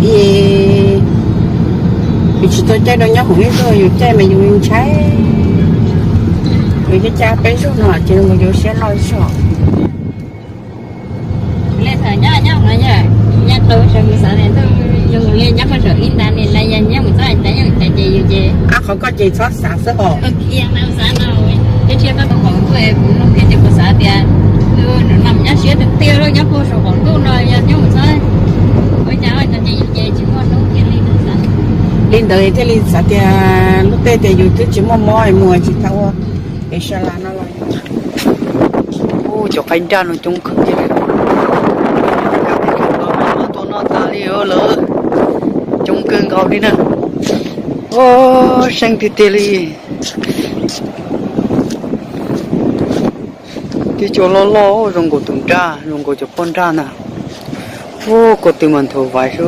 Yus tsis tau caij rau nyob hauv ib zaug, yus caij mas yus ntshai. Yus caij caij peb zaug no ces yus siab loj zog. Li thaum nyob nyob no yog nyob qhov saum mus xav tias ntuj yog mus li nyob qhov saum ib ntag li na, yog nyob mus txog cas nyob cas ces yus ces qab qhov koj ces txhob xav xwb hos. Ib yam li xav no, ces tshiab koj tau qaum ntuj es kuv no thiab ces kuv xav tias nws nam nyob siab tiag tiag lawm nyob puag saum qaum ntuj no yog nyob mus txog ua cas ces yus ces tsis muaj hnub kiag li no xav. Li ntawd thiaj li xav tias lub tej tias yus twb tsis muaj mob es mus tsis tau ua es sab las no los. Ub, cov qaib nraj no coob kawg kiag li. Tuaj noj tas li lawm, coob kawg nkaus li na. Ub, seej tiag tiag li. Tib co loj loj zoo nkaus tus nraj, zoo nkaus cov poj nraj ntag. Ub, ko tw mas nthuav vaiv xwb.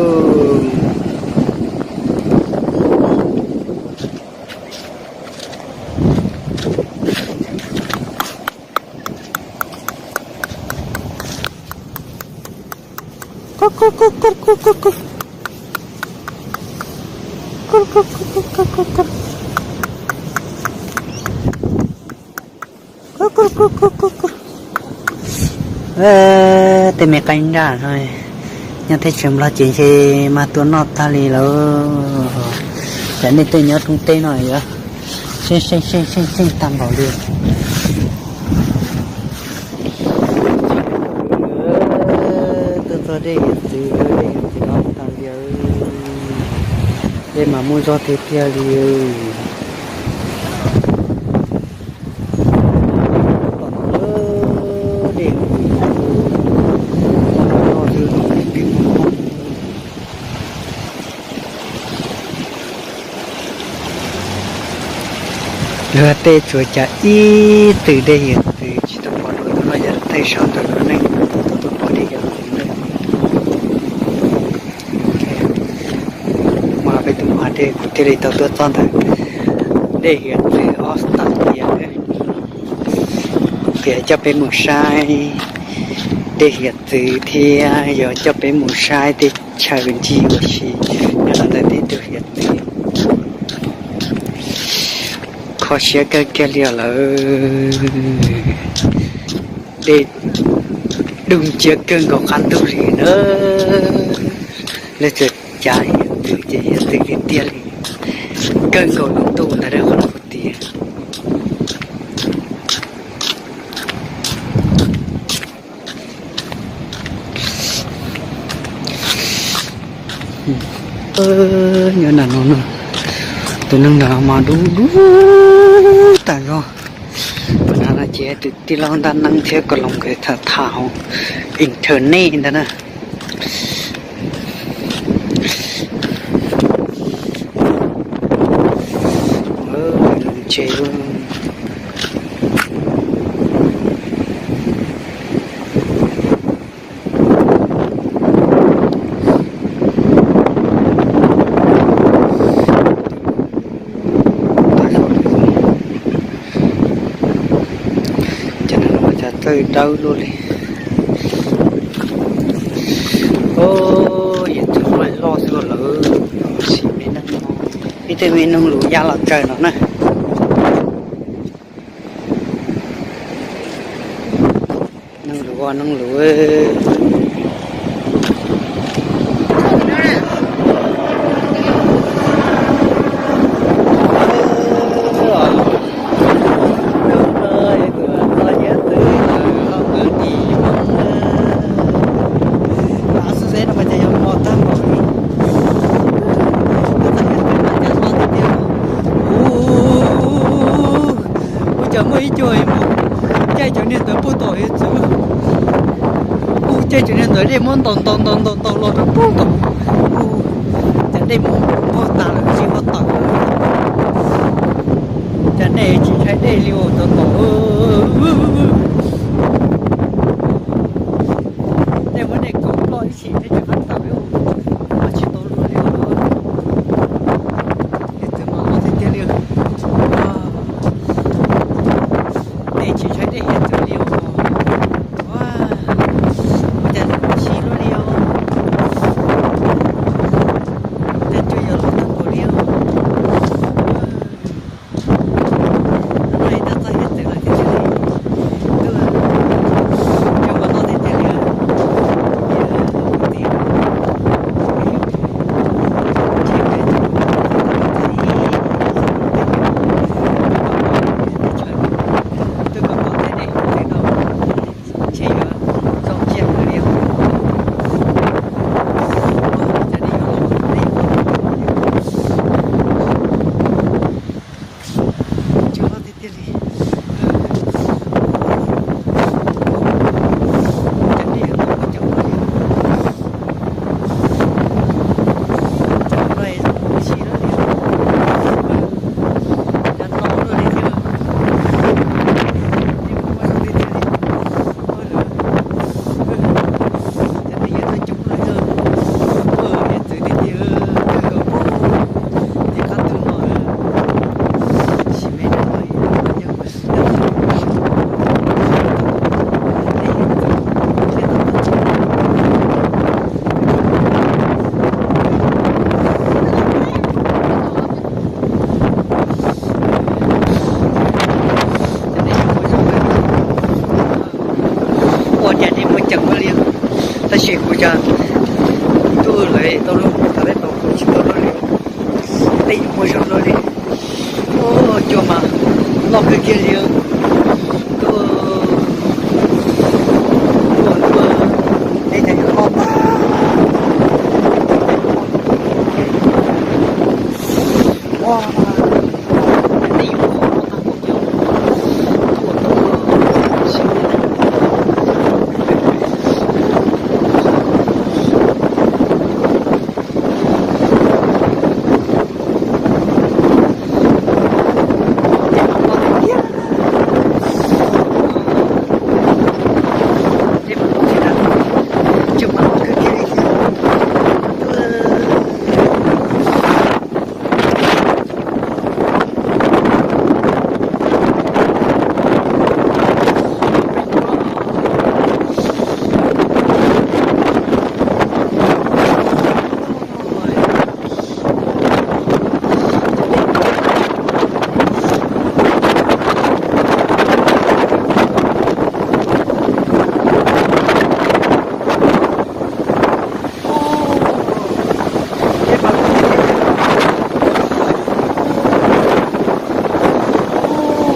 Tej me qaib nraj no nyob teb chaws Nplog ces ntshe mas tuaj noj tag li lawm. Cas nej tej nyob rooj teb no yuav seej seej seej seej tag npaum li. Tuaj txog dej hiav txwv, dej hiav txwv no tag li. Dej mas muaj zog tiag tiag li. Luag tej tsuas cas ib txwm dej hiav txwv tsis tau pom dua no, yog tej sab ntawm no neeg tau tuaj pom dej hiav txwv na. Mas peb tus mus hais dej kuv thiaj li tau tuaj txog ntawm dej hiav txwv Australia. Tias coj peb mus saib dej hiav txwv thiab yog coj peb mus saib tej chaw ncig ua si nyob rau ntawm tej ntug hiav txwv. Kho siab kawg kiag li os lawm. Dej dub nciab kawg nkaus qab ntuj li na. Lawv txawm cav hiav txwv ces hiav txwv tiag tiag li, kawg nkaus lub ntuj ntawd qhov no tiag. Nyob nram no no, tus neeg nram no mas dub dub tas zog. Nram no ces tus tij laug Ntaj Neeb thiab Kos Loos nkawd tham tham hauv internet ntag na. Tsev. Ces no ua cas txawj dawb luaj li. Yog txwv loj xwb lawm, ib tug me noog lus yaj los tsaws no na. Noog lus, noog lus. Ua cas muaj ib co caij cov niag ntawd puag tom hiav txwv. Ua caij cov niag ntawd dej muab ntaus ntaus ntaus ntaus ntaus los rau puag tom. Cas dej muab npog tas lawm tsis muaj tawm. Cas nej tsis ntshai dej li os tau tom. Nej muab nej kaus ploj ib sim nej tsis qab tawm li, mas tsis tau luag li os. Hiav txwv mas loj tiag tiag li. Nej tsis ntshai dej hiav txwv li os. Ua cas sim luaj li os. Ntuj lawm tau lub, thaum peb tau kaum tsib koj loj li, peb yuav muaj zog loj li. Ua, cua mas loj kawg kiag li. Ntuj, ntuj, ntuj, peb cov yuav loj tag. Ua, peb yuav loj tag npaum li. Ntuj, ntuj,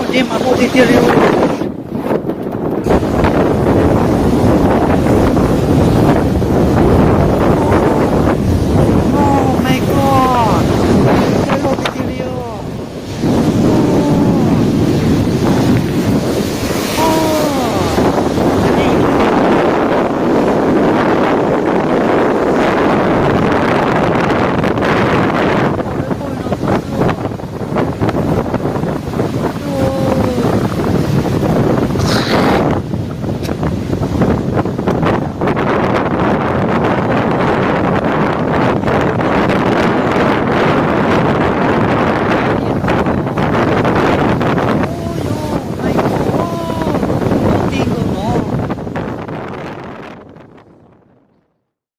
Dej mas loj tiag tiag li.